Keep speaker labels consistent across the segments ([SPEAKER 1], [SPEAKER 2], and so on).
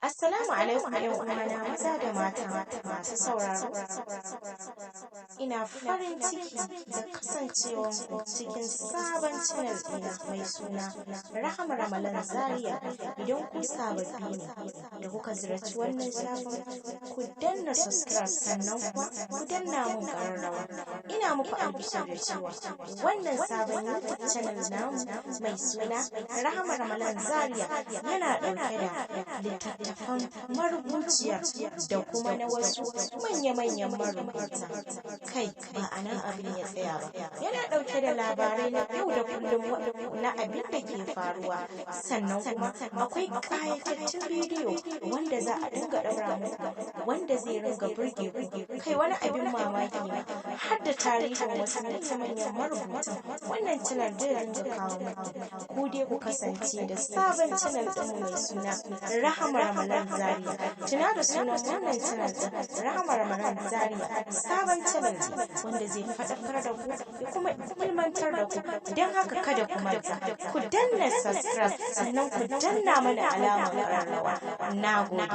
[SPEAKER 1] Assalamu alaikum ‘yan uwana maza da mata masu sauraro. Ina farin ciki da kasancewanku cikin sabon channel ɗina mai suna Rahama Ramalan Zaria. Idan ku sababbi ne da kuka ziyarci wannan shafin, ku danna subscribe, sannan kuma ku danna mun ƙararrawa. Ina muku albishir da cewa wannan sabon YouTube channel namu mai suna Rahama Ramalan Zaria yana ɗauke da littattafan marubuciya da kuma na wasu manya-manyan marubuta. Kai, ba a nan abin ya tsaya ba, yana ɗauke da labarai na yau da kullum na abin da ke faruwa, sannan kuma akwai ƙayatattun bidiyo wanda za a dinga ɗaura muku wanda zai ringa burge ku. Kai, wani abin mamaki ma, har da tarihin wasu manya-manyan marubutan wannan channel zai ringa kawo muku. Ku dai ku kasance da sabon channel ɗinmu mai suna Rahama Ramalan Zaria. Tuna da sunan wannan channel ɗin, Rahama Ramalan Zaria, sabon channel ne wanda zai faɗakar da ku ya kuma ilmantar da ku. Don haka kada ku manta ku danna subscribe, sannan ku danna mana alamar ƙararrawa. Na gode.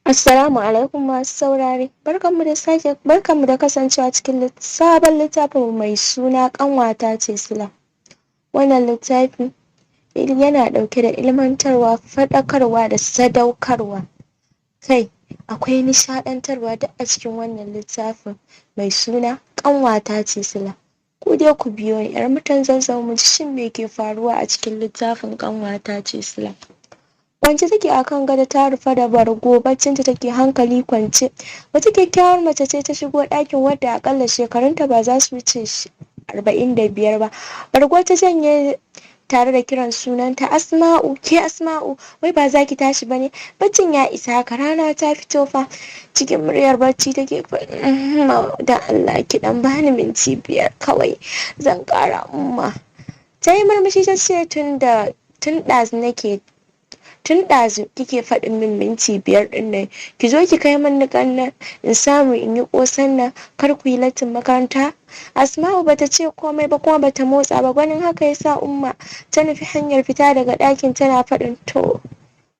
[SPEAKER 2] Assalamu alaikum masu saurare, barkanmu da sake, barkanmu da kasancewa cikin sabon littafin mai suna Ƙanwata ce Sila. Wannan littafi yana ɗauke da ilmantarwa, faɗakarwa da sadaukarwa. Kai, akwai nishaɗantarwa duk a cikin wannan littafin mai suna Ƙanwata ce Sila. Ku dai ku biyo ni 'yar mutan Zazzau mu ji shin me ke faruwa a cikin littafin Ƙanwata ce Sila. Kwance take a kan gado, ta rufe da bargo, baccinta take hankali kwance. Wata kyakkyawar mace ce ta shigo ɗakin, wadda aƙalla shekarunta ba za su wuce 45 ba. Bargo ta janye tare da kiran sunanta, "Asma'u, ke Asma'u, wai ba za ki tashi ba ne? Baccin ya isa haka, rana ta fito fa." Cikin muryar bacci take faɗin, "Da Allah ki ɗan bani minti 5 kawai, zan ƙara, umma." Ta yi murmushi ta ce, "Tun da tun ɗazu nake, tun ɗazu kike faɗin min minti 5 ɗin nan. Ki zo ki kai min niƙan nan in samu in yi ƙosan nan, kar ku yi lattin makaranta." Asma'u bata ce komai ba kuma bata motsa ba. Ganin haka yasa Umma ta nufi hanyar fita daga ɗakin tana faɗin, "To,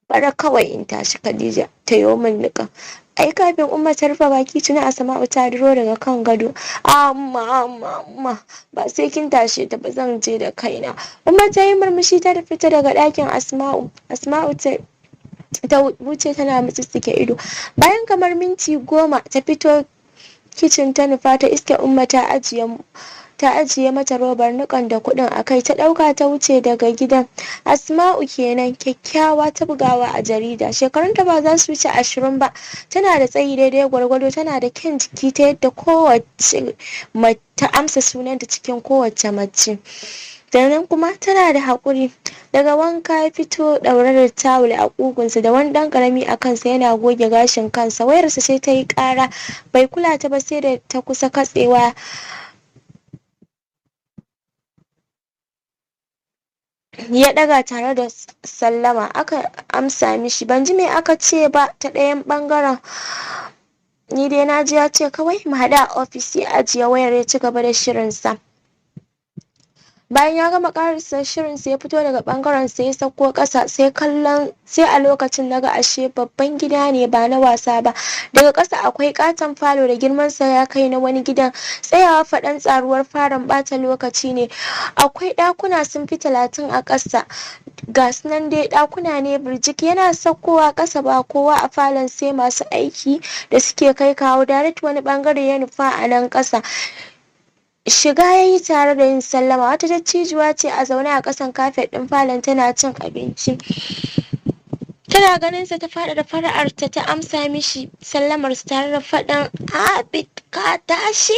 [SPEAKER 2] bara kawai in tashi Khadija ta yo min niƙan." Ai kafin Umma ta rufe baki, tuni Asma'u ta duro daga kan gado. "Amma, amma, amma, ba sai kin tashe ta ba, zan je da kaina." Umma ta yi murmushi ta fita daga ɗakin Asma'u. Asma'u ta wuce tana mutsitsike ido. Bayan kamar minti 10 ta fito, kicin ta nufa, ta iske Umma ta ajiye mata robar niƙan da kuɗin a kai. Ta ɗauka ta wuce daga gidan. Asma'u kenan, kyakkyawa ta bugawa a jarida. Shekarunta ba za su wuce 20 ba. Tana da tsayi daidai gwargwado, tana da kyan jiki ta yadda kowace ta amsa sunanta cikin kowace mace. Sannan kuma tana da haƙuri. Daga wanka ya fito ɗaure da tawul a ƙugunsa da wani ɗan ƙarami a kansa, yana goge gashin kansa. Wayarsa sai ta yi ƙara. Bai kula ta ba sai da ta kusa katsewa. Ya ɗaga tare da sallama, aka amsa mishi. "Ban ji me aka ce ba ta ɗayan ɓangaren." "Ni dai na ji ya ce kawai mu haɗu a ofis." Ya ajiye wayar ya ci gaba da shirinsa. Bayan ya gama ƙarasa shirinsa, ya fito daga ɓangaren sa ya sauko ƙasa. Sai kallon sai a lokacin naga ashe babban gida ne ba na wasa ba. Daga ƙasa akwai ƙaton falo da girman sa ya kai na wani gidan. Tsayawa faɗan tsaruwar falon ɓata lokaci ne. Akwai ɗakuna sun fi 30 a ƙasa, ga su nan dai, ɗakuna ne birjik. Yana saukowa ƙasa ba kowa a falon sai masu aiki da suke kai kawo. Direct wani ɓangare ya nufa a nan ƙasa. Shiga yayi tare da yin sallama. Wata dattijuwa ce a zaune a ƙasan kafet ɗin falon tana cin abinci. Tana ganin sa ta faɗaɗa fara'arta ta amsa mishi sallamarsa tare da faɗin, "Abid, ka tashi?"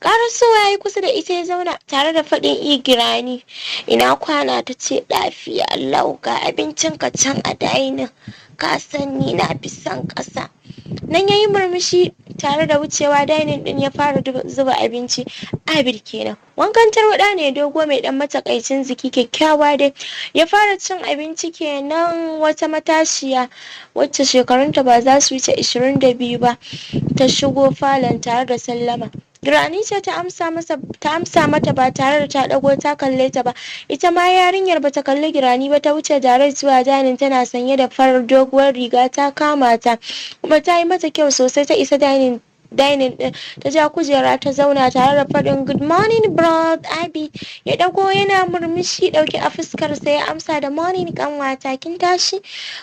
[SPEAKER 2] Ƙarasowa yayi kusa da ita ya zauna tare da faɗin, "I Granny, ina kwana?" Ta ce, "Lafiya lau, ga abincin ka can a dining, ka san ni na fi son ƙasa." Nan yayi murmushi tare da wucewa dining ɗin ya fara zuba abinci. Abid kenan, wankan tarwaɗa ne, dogo mai ɗan matsakaicin jiki, kyakkyawa dai. Ya fara cin abinci kenan wata matashiya wacce shekarunta ba za su wuce 22 ba ta shigo falon tare da sallama. Granny ce ta amsa masa ta amsa mata ba tare da ta ɗago ta kalle ta ba. Ita ma yarinyar bata kalli Granny ba, ta wuce direct zuwa dining, tana sanye da farar doguwar riga ta kama ta kuma ta yi mata kyau sosai. Ta isa dining din, ta ja kujera ta zauna tare da faɗin, "Good morning, bro Abi." Ya ɗago yana murmushi ɗauke a fuskar sa, ya amsa da, "Morning, kanwata, kin tashi?"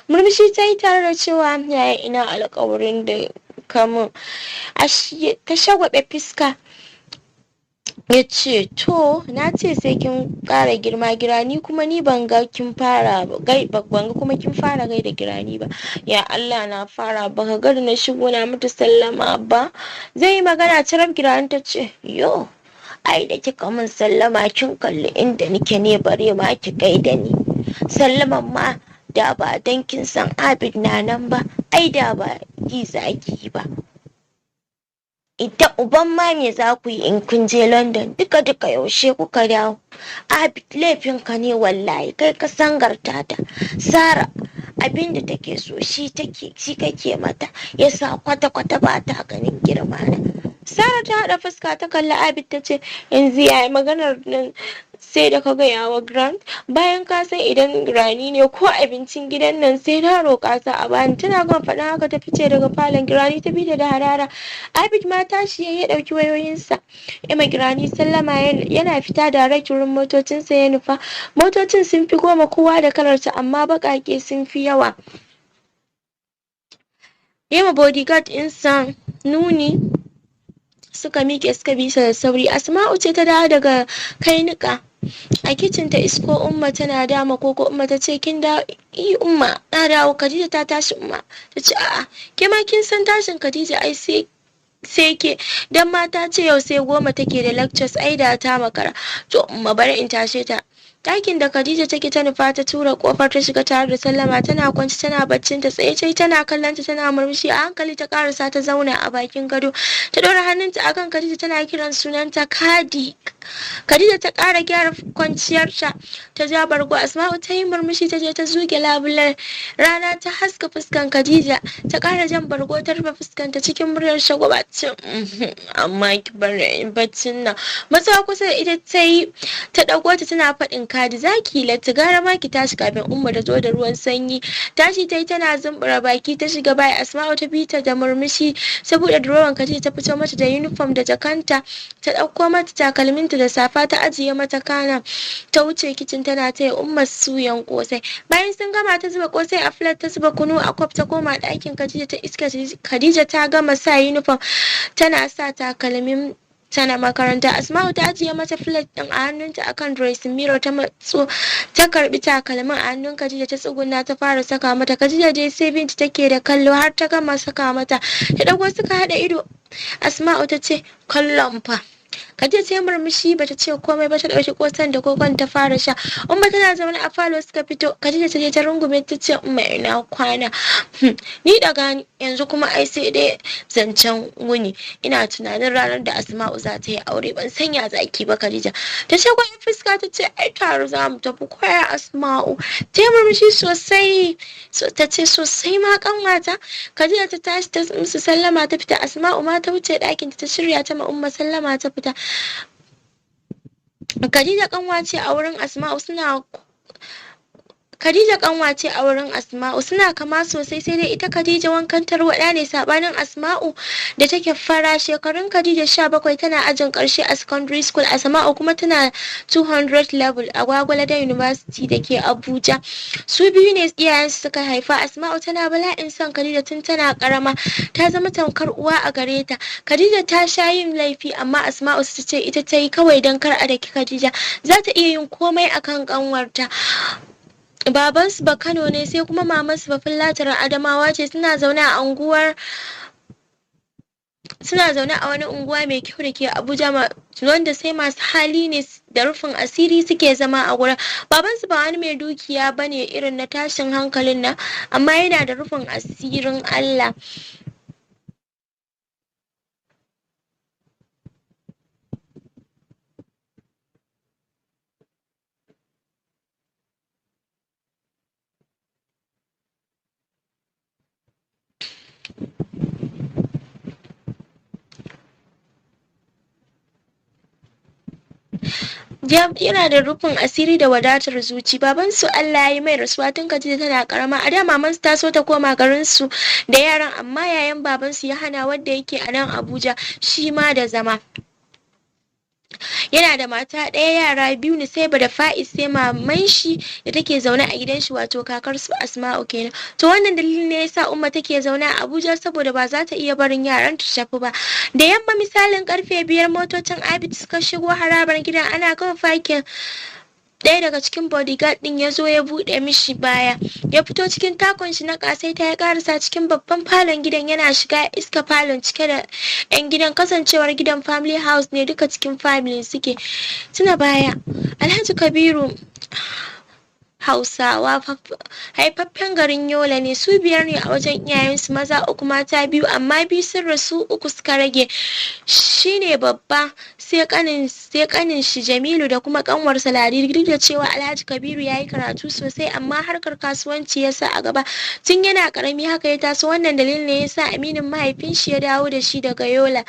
[SPEAKER 2] Murmushi ta yi tare da cewa, "Yaya, ina alƙawarin da kamun?" Ta shagwaɓe fuska. Ya ce, "To, na ce sai kin ƙara girma, Granny, kuma ni ban ga kin fara gai ban ga kuma kin fara gaida Granny ba." "Ya Allah, na fara, baka ga da na shigo na mata sallama ba?" Zai yi magana carab Granny ta ce, "Yo, ai da kika min sallama kin kalli inda nike ne, bare ma ki gaida ni. Sallaman ma da ba dan kin san Abid na nan ba, ai da ba yi zaki ba. Ita uban ma me za ku yi in kun je London? Duka duka yaushe kuka dawo? Abid, laifinka ne wallahi, kai ka sangarta ta. Sara abinda take so shi take shi kake mata, yasa kwata kwata ba ta ganin girma na." Sara ta haɗa fuska ta kalli Abid ta ce, "Yanzu yayi maganar nan sai da ka gaya wa Grant, bayan ka san idan Granny ne ko abincin gidan nan sai na roƙa sa a bani." Tana gama faɗin haka ta fice daga falon. Granny ta bi ta da harara. Abid ma tashi ya ɗauki wayoyinsa ya ma Granny sallama, yana fita direct wurin motocinsa ya nufa. Motocin sun fi 10, kowa da kalarta, amma baƙaƙe sun fi yawa. Ya ma bodyguard ɗinsa nuni, suka miƙe suka bi sa da sauri. Asma'u ce ta dawo daga kai niƙa. A kicin ta isko Umma tana dama koko. Umma ta ce, "Kin dawo?" "I Umma, na dawo. Khadija ta tashi?" Umma ta ce, "A'a, ke ma kin san tashin Khadija ai sai ke dan mata ce yau sai 10 take da lectures, ai da ta makara." "To Umma, bari in tashe ta." Ɗakin da Khadija take ta nufa, ta tura kofar ta shiga tare da sallama. Tana kwance tana baccin ta tsaye ce tana kallon ta tana murmushi. A hankali ta karasa ta zauna a bakin gado, ta ɗora hannunta akan Khadija tana kiran sunanta, "Kadi." Khadija ta ƙara gyara kwanciyarta ta ja bargo. Asma'u ta yi murmushi, ta je ta zuge labulen. Rana ta haska fuskan Khadija. Ta ƙara jan bargo ta rufe fuskanta. Cikin muryar shagwaba ce, "Amma ki bar baccin nan." Matsawa kusa da ita ta yi, ta ɗago ta tana faɗin, "Kadi, za ki latti, gara ma ki tashi kafin Umma ta zo da ruwan sanyi." Tashi ta yi tana zumbura baki, ta shiga bayi. Asma'u ta bi ta da murmushi. Saboda durowan Khadija ta fito mata da uniform da jakanta, ta ɗauko mata takalminta da safa ta ajiye mata, kana ta wuce kicin tana taya Umma suyan kosai. Bayan sun gama, ta zuba kosai a plate, ta zuba kunu a kwaf, ta koma ɗakin Khadija. Ta iska Khadija ta gama sa uniform, tana sa takalmin tana makaranta. Asma'u ta ajiye mata plate din a hannunta akan dressing mirror, ta matso ta karbi takalmin a hannun Khadija, ta tsuguna ta fara saka mata. Khadija dai sai binta take da kallo har ta gama saka mata. Ta dago suka hada ido. Asma'u ta ce, "Kallon fa?" Khadija ta yi murmushi, bata ce komai ba, ta ɗauki kosan da kokon ta fara sha. Umma tana zaune a falo suka fito. Khadija ta je ta rungume ta ce, "Umma, ina kwana?" "Ni daga yanzu kuma ai sai dai zancen wuni. Ina tunanin ranar da Asma'u za ta yi aure, ban san ya zaki ba." Khadija ta ce kwayan fuska ta ce, "Ai tare za mu tafi koya." Asma'u ta yi murmushi sosai ta ce, "Sosai ma, kanwata." Khadija ta tashi ta musu sallama ta fita. Asma'u ma ta wuce ɗakin ta shirya, ta ma Umma sallama ta fita. Khadija kanwa ce a wurin Asma'u suna Khadija kanwa ce a wurin Asma'u, suna kama sosai, sai dai ita Khadija wankan tarwaɗa ne, sabanin Asma'u da take fara. Shekarun Khadija 17, tana ajin ƙarshe a secondary school. Asma'u kuma tana 200 level a Gwagwalada University da ke Abuja. Su biyu ne iyayensu suka haifa. Asma'u tana bala'in son Khadija tun tana karama, ta zama tamkar uwa a gare ta. Khadija ta sha yin laifi, amma Asma'u ta ce ita ta yi kawai don kar a daki Khadija. Za ta iya yin komai akan kanwarta. Babansu ba Kano ne, sai kuma mamansu Bafullatanar Adamawa ce. Suna zaune a wani unguwa mai kyau da ke Abuja, wanda sai masu hali ne da rufin asiri suke zama a gurin. Babansu ba wani mai dukiya bane irin na tashin hankalin nan, amma yana da rufin asirin Allah. Yana da rufin asiri da wadatar zuci. Baban su Allah ya yi mai rasuwa tun Khadija tana karama. A da maman su ta so ta koma garin su da yaran, amma yayan baban su ya hana, wanda yake a nan Abuja shi ma da zama. Yana da mata ɗaya, yara biyu, Nusaiba da Fa'iz, sai maman shi da take zaune a gidan shi, wato kakar su Asma'u kenan. To wannan dalilin ne yasa Umma take zaune a Abuja, saboda ba za ta iya barin yaran ta tafi ba. Da yamma, misalin karfe 5, motocin Abid suka shigo harabar gidan. Ana gama fakin, ɗaya daga cikin bodyguard ɗin ya zo ya buɗe mishi baya, ya fito cikin takun shi na ƙasaita, ya ƙarasa cikin babban falon gidan. Yana shiga iska falon cike da 'yan gidan, kasancewar gidan family house ne, duka cikin family suke. Tuna baya, Alhaji Kabiru Hausawa, haifaffen garin Yola ne. Su biyar ne a wajen iyayensu, maza uku, mata biyu, amma biyu sun rasu, uku suka rage. Shine babba, sai kanin shi Jamilu da kuma kanwarsa Ladidi. Duk da cewa Alhaji Kabiru yayi karatu sosai, amma harkar kasuwanci ya sa a gaba tun yana karami, haka ya taso. Wannan dalilin ne yasa aminin mahaifin shi ya dawo da shi daga Yola,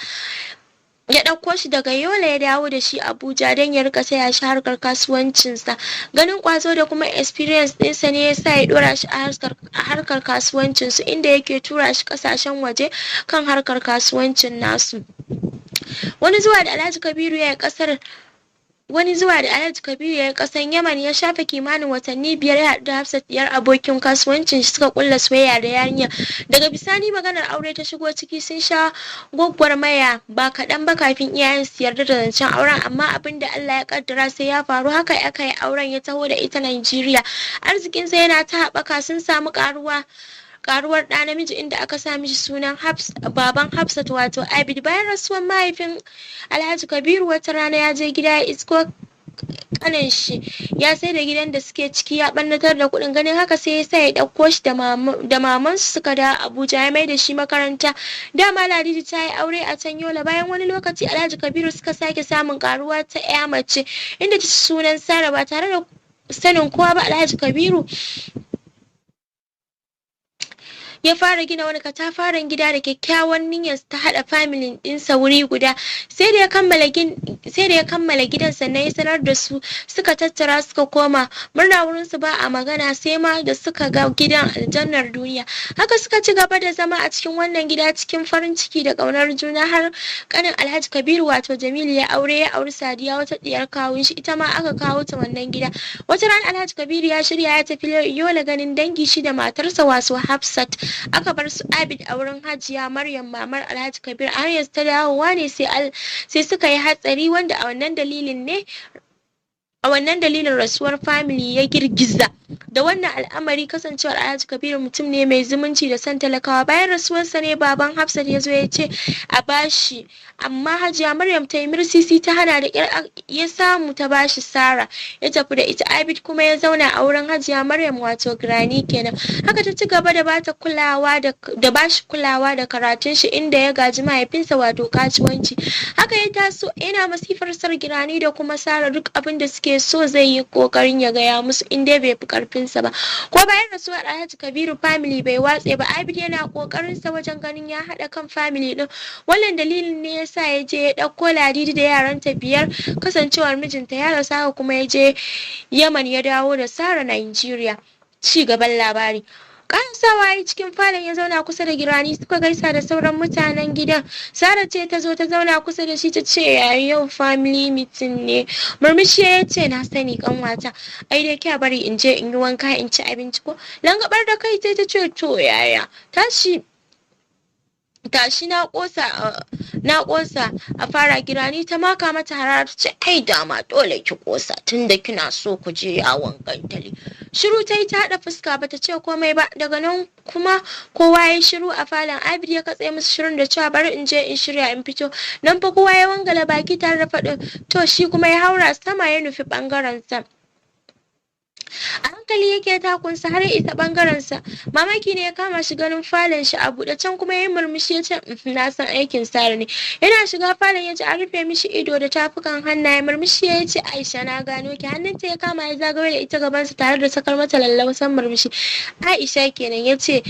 [SPEAKER 2] ya ɗauko shi daga Yola ya dawo da shi Abuja don ya rika taya shi harkar kasuwancinsa. Ganin ƙwazo da kuma experience ɗinsa ne ya sa ya ɗora shi a harkar kasuwancinsu, inda yake tura shi ƙasashen waje kan harkar kasuwancin nasu. Wani zuwa da Alhaji Kabiru ya yi ƙasar Yaman, ya shafe kimanin watanni 5, ya haɗu da Hafsat, diyar abokin kasuwancin shi. Suka kulla soyayya da yarinya. Daga bisani maganar aure ta shigo ciki. Sun sha gwaggwarmaya ba kaɗan ba kafin iyayen su yarda da zancen auren, amma abin da Allah ya kaddara sai ya faru. Haka aka yi auren, ya taho da ita Najeriya. Arzikinsa yana ta haɓaka, sun samu karuwar ɗa namiji, inda aka sa mishi sunan baban Hafsat, wato Abid. Bayan rasuwar mahaifin Alhaji Kabiru, wata rana ya je gida ya isko kanin shi ya sai da gidan da suke ciki, ya ɓannatar da kuɗin. Ganin haka sai ya sa ya ɗauko shi da maman su suka dawo Abuja, ya mai da shi makaranta. Dama Ladidi ta yi aure a can Yola. Bayan wani lokaci, Alhaji Kabiru suka sake samun karuwa ta 'ya mace, inda ta ci sunan Sara. Ba tare da sanin kowa ba, Alhaji Kabiru ya fara gina wani katafaren gida da kyakkyawan niyyar ta haɗa family ɗinsa wuri guda. Sai da ya kammala gidan sannan ya sanar da su, suka tattara suka koma. Murna wurin su ba a magana, sai ma da suka ga gidan, aljannar duniya. Haka suka ci gaba da zama a cikin wannan gida cikin farin ciki da ƙaunar juna, har ƙanin Alhaji Kabiru, wato Jamilu, ya aure, ya auri Sadiya, wata ɗiyar kawun shi. Ita ma aka kawo ta wannan gida. Wata rana Alhaji Kabiru ya shirya ya tafi Yola ganin dangi, shi da matarsa, wato Hafsat. Aka bar su Abid a wurin Hajiya Maryam, mamar Alhaji Kabir. A hanyar ta dawowa ne sai suka yi hatsari, wanda a wannan dalilin rasuwar family ya girgiza da wannan al'amari. Kasancewar Alhaji Kabiru mutum ne mai zumunci da son talakawa, bayan rasuwarsa ne baban Hafsat ya zo ya ce a bashi, amma Hajiya Maryam ta yi mirsisi ta hana. Da ƙyar ya samu ta bashi Sara, ya tafi da ita. Abid kuma ya zauna a wurin Hajiya Maryam, wato Granny kenan. Haka ta ci gaba da bata kulawa da bashi kulawa da karatun shi, inda ya gaji mahaifinsa, wato kasuwanci. Haka ya taso yana masifar sar Granny da kuma Sara. Duk abin da suke so zai yi kokarin ya gaya musu, in dai bai fi karfinsa ba. Ko bayan rasuwar Alhaji Kabiru, family bai watse ba. Abid yana kokarin sa wajen ganin ya haɗa kan family din. Wannan dalilin ne yasa ya je ya ɗauko Ladidi da yaranta biyar, kasancewar mijinta ya rasu. Haka kuma ya je Yaman ya dawo da Sara Nigeria. Ci gaban labari. Ƙarasawa ya yi cikin falon, ya zauna kusa da Granny, suka gaisa da sauran mutanen gidan. Sara ce ta zo ta zauna kusa da shi, ta ce, "Yayi, yau family meeting ne." Murmushi ya ce, "Na sani, kanwata. Ai dai kya bari in je in yi wanka in ci abinci ko?" Langabar da kai ta ce, "To yaya, tashi tashi, na kosa, na kosa a fara." Granny ta maka mata harara, ta ce, "Ai dama dole ki kosa tunda kina so ku je yawon gantali." Shiru ta yi, ta haɗa fuska, bata ce komai ba. Daga nan kuma kowa ya shiru a falon. Abid ya katse musu shirin da cewa, "Bari in je in shirya in fito." Nan fa kowa ya wangala baki tare da faɗin "To." Shi kuma ya haura sama ya nufi ɓangaren sa. A hankali yake takunsa har ya isa ɓangaren sa. Mamaki ne ya kama shi ganin falon shi a buɗe. Can kuma ya yi murmushi ya ce, "Na san aikin Sara ne." Yana shiga falon ya ji an rufe mishi ido da tafukan hannaye. Murmushi ya ce, "Aisha, na gano ki." Hannunta ya kama ya zagayo da ita gabansa tare da sakar mata lallausan murmushi. Aisha kenan, ya ce.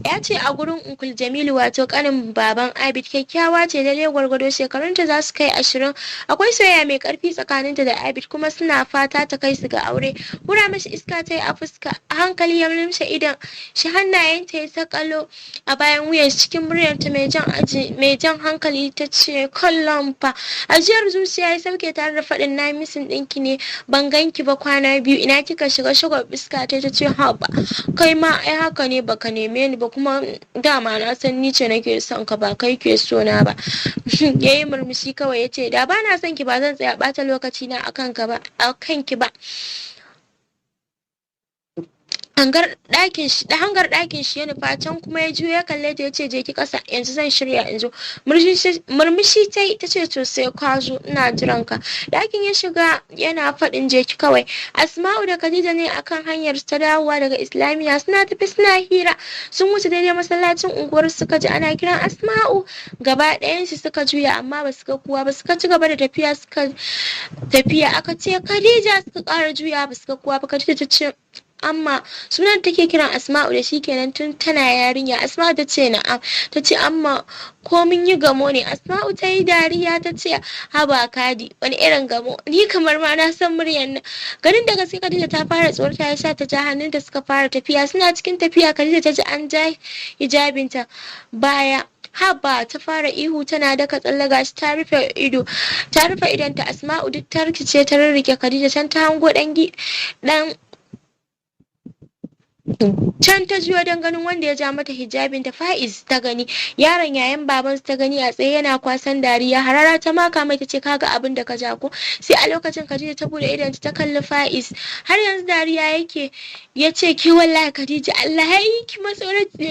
[SPEAKER 2] Ya ce a gurin Uncle Jamilu, wato kanin baban Abid. Kyakkyawa ce daidai gwargwado, shekarunta za su kai 20. Akwai soyayya mai karfi tsakaninta da Abid, kuma suna fata ta kai su ga aure. Hura mashi iska ta yi a fuska, a hankali ya lumshe idon shi, hannayenta ya sakalo a bayan wuyan shi. Cikin muryarta mai jan aji, mai jan hankali, ta ce, "Kallon fa." Ajiyar zuciya ya sauke tare da faɗin, "Na missing ɗinki ne, ban ganki ba kwana 2. Ina kika shiga?" Shagwaba fuska ta, ta ce, "Haba, kai ma ai haka ne, baka neme ni ba. Kuma dama na san ni ce nake son ka, ba kai ke so na ba." Yayi murmushi kawai, yace, "Da ba na son ki, ba zan tsaya bata lokaci na akan ka ba, akan ki ba." Hangar ɗakin shi ya nufa can, kuma ya juyo ya kalle ta, yace, "Je ki ƙasa, yanzu zan shirya in zo." Murmushi ta yi, ta ce, "To, sai ka zo, ina jiran ka." Ɗakin ya shiga yana faɗin, "Je ki kawai." Asma'u da Khadija ne akan hanyar ta dawowa daga Islamiyya. Suna tafi suna hira, sun wuce daidai masallacin unguwar suka ji ana kiran Asma'u. Gaba ɗayan su suka juya, amma ba su ga kowa ba. Suka ci gaba da tafiya, suka tafiya, aka ce, "Khadija!" Suka ƙara juya, ba su ga kowa ba. Khadija ta ce, "Amma." Sunan take kiran Asma'u da shi kenan tun tana yarinya. Asma'u ta ce, "Na'am." Ta ce, "Amma, ko mun yi gamo ne?" Asma'u ta yi dariya, ta ce, "Haba Kadi, wani irin gamo? Ni kamar ma na san muryar nan." Ganin da gaske Khadija ta fara tsorata ya sa ta ja hannunta suka fara tafiya. Suna cikin tafiya Khadija ta ji an ja hijabinta baya. "Haba!" Ta fara ihu tana daka tsalle, gashi ta rufe ido, ta rufe idonta. Asma'u duk ta rikice, ta rirrike Khadija. Can ta hango dan can, ta juyo don ganin wanda ya ja mata hijabin ta. Fa'iz ta gani, yaron yayan babansu ta gani a tsaye yana kwasan dariya. Harara ta maka mai, tace, "Kaga abin da ka ja ko?" Sai a lokacin Khadija ta bude idon ta kalli Fa'iz, har yanzu dariya yake. Ya ce, "Ki wallahi Khadija, Allah ya yi ki